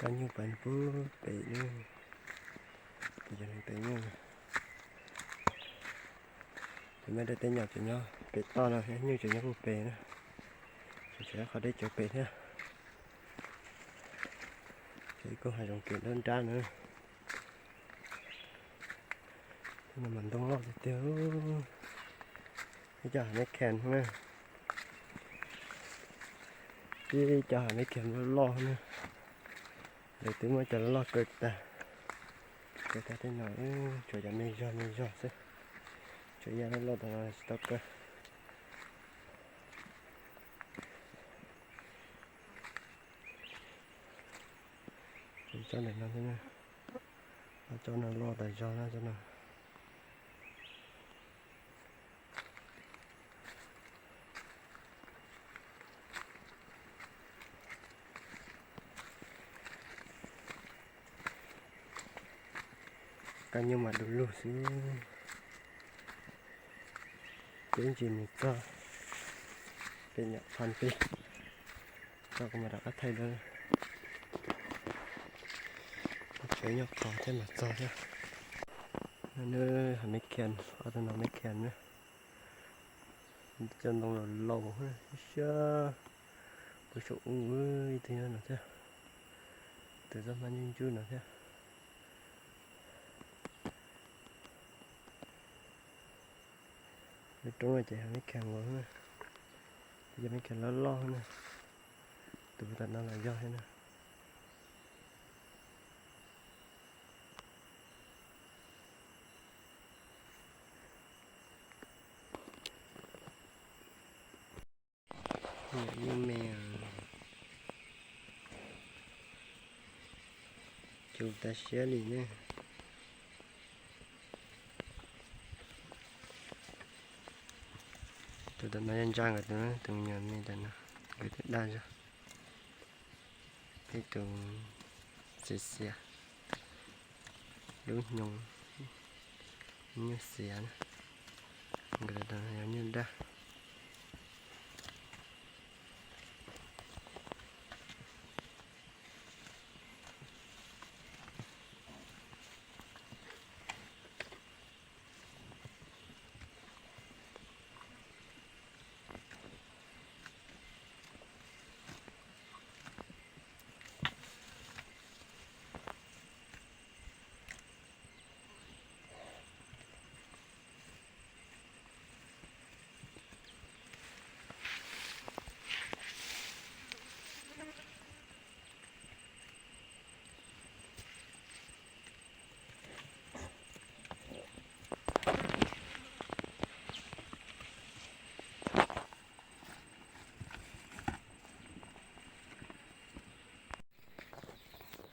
Nyuj pais puag pem na, ces cov neeg tes nyuj, ces muaj tej teb nyuam tseem nyob pem toj no, nyuj tseem nyob puag pem na, tseem tshuav qhov deb tsawv pem thiab. Ces kuj hav zoov kev nruab nrab na. No mas ntoo loj tiag tiag. Ib co hav meb khees na, ib co hav meb khees loj loj na. Lawv twb muab cov loj loj kaw tag, kaw tag tej no, tshuav cov me zog me zog xwb. Tshuav ib yam loj loj tom no tsis tau kaw. Tsob ntawm no thiab, tsob no loj tas zog na tsob no. Kab nyuj mas du lug xwb. Peb ntsis mus txog pem nyuam qhuav pem, txog kuv mam rov qab thaij dua. Tsev nyob qhov thiab mas txog thiab. Nws hav meb khian, ob tug no meb khian na. Cov ntoo laus laus siab siab, puag saum ub ib tug nyob no thiab, tus txoj hmab ntsuj ntsuj no thiab. Lub roob no ces hav meb khian nkaus na, ces cov meb khian loj loj na, tus tom no los yog thiab na. Nyuj me, cus tas siab li ne. Tus tom no yog ntsa nkawd tus, tus me nyuam me ntawm no, nkawd tus daj zog. Peb tus xiav xiav, lub hnyoo nyuj xiav na, nkawd tus no yog nyuj daj.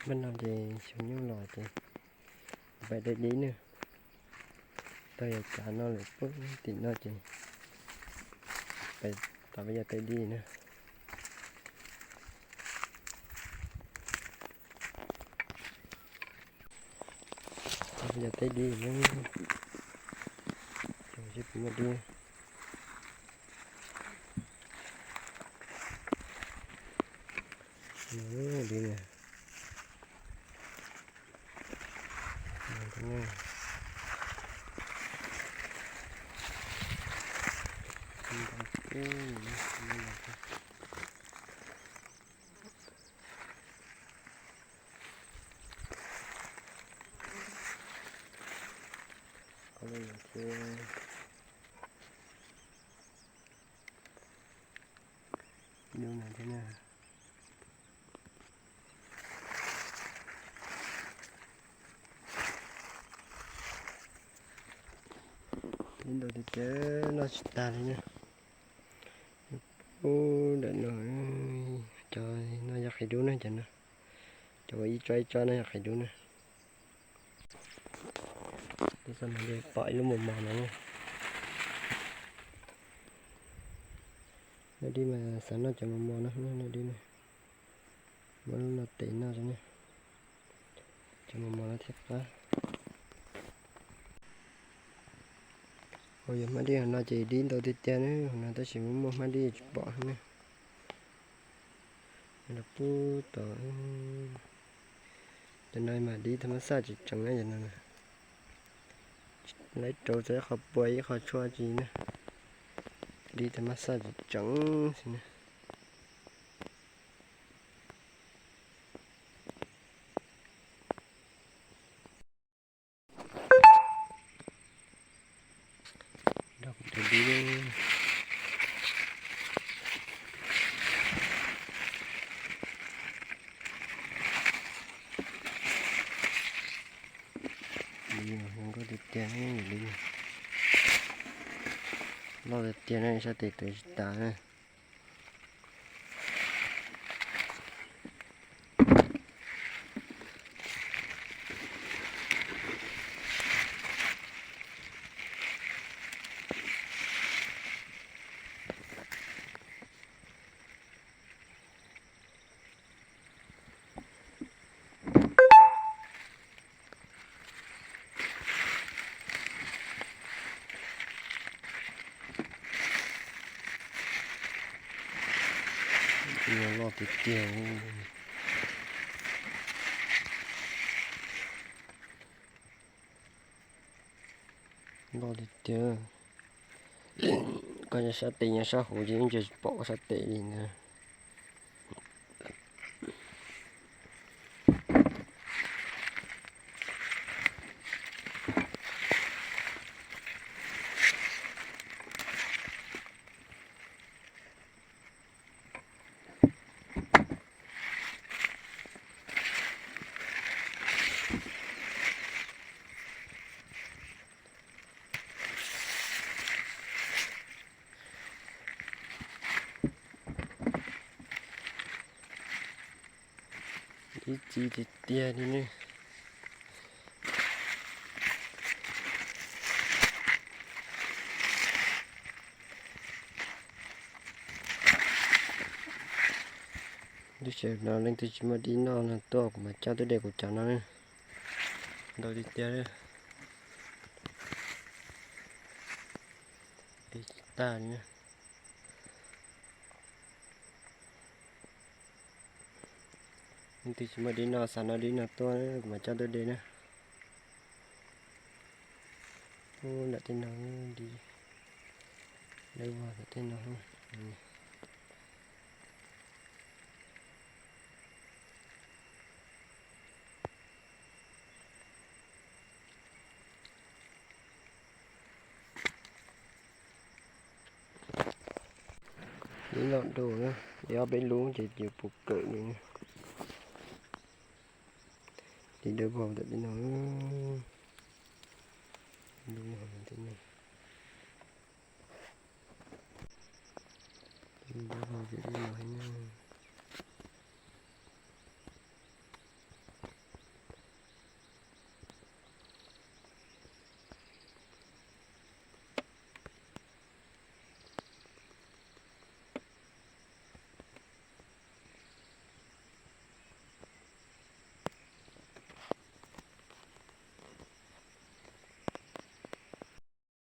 Npaj no ces xyoo nyuj los ces pais dai dib na. Tau yog cav no lawm puag tim no ces pais tom peb yog dai dib na. Yog dai dib na, seb puas muaj dib. Dib na. Dub no thiab na. Ib ntau tiag tiag, noj tsis tag li na. Ub, ntawm no, cov no yog qhiav dub na, cov no, cov uas ib tsob ib tsob no yog qhiav dub na. Pom ib lub mos mos no. Noj dib mas xav noj cov mos mos no, noj dib na. Muab lub no tes noj ne, cov mos mos no thiaj qab. Ua yog hmab dib no ces dib ntau tiag tiag ne, no tab sis muaj muaj hmab dib tsis pom ne. Los pub tom Cov no mas dib tha mab xaj tseem tseem na, cov no na. Lawv rau txog ib qho pua ib qho tshuaj tsis na. Dib tha mab xaj tseem tseem xwb na. Nrog kuv tus dib. Dib zoo nkauj tiag tiag li. Loj tiag tiag na, sab tes twv tsis tas na. Loj tiag tiag. Loj tiag tiag. Koj nyob sab tes nyob sab hauv ces yeej tsis pom koj sab tes li ntag. Ib txhij tiag tiag li ne. Lub sij hawm no leej twg tsis muaj dib noj no tuaj kuv mam coj tuaj de kuv cov no. Ntau tiag tiag. Dib tsis tag li na. Leej twg tsis muaj dib noj xav noj dib no tuaj kuv mam coj tuaj de na. Ub, nram tej no, dib lawv vog nram tej no. Dib loj dua na, dib ob peb lub ces yuav puv kawm li. Dib dawb vog ntawm tej no. Dib dawb vog ntawm tej no heev na.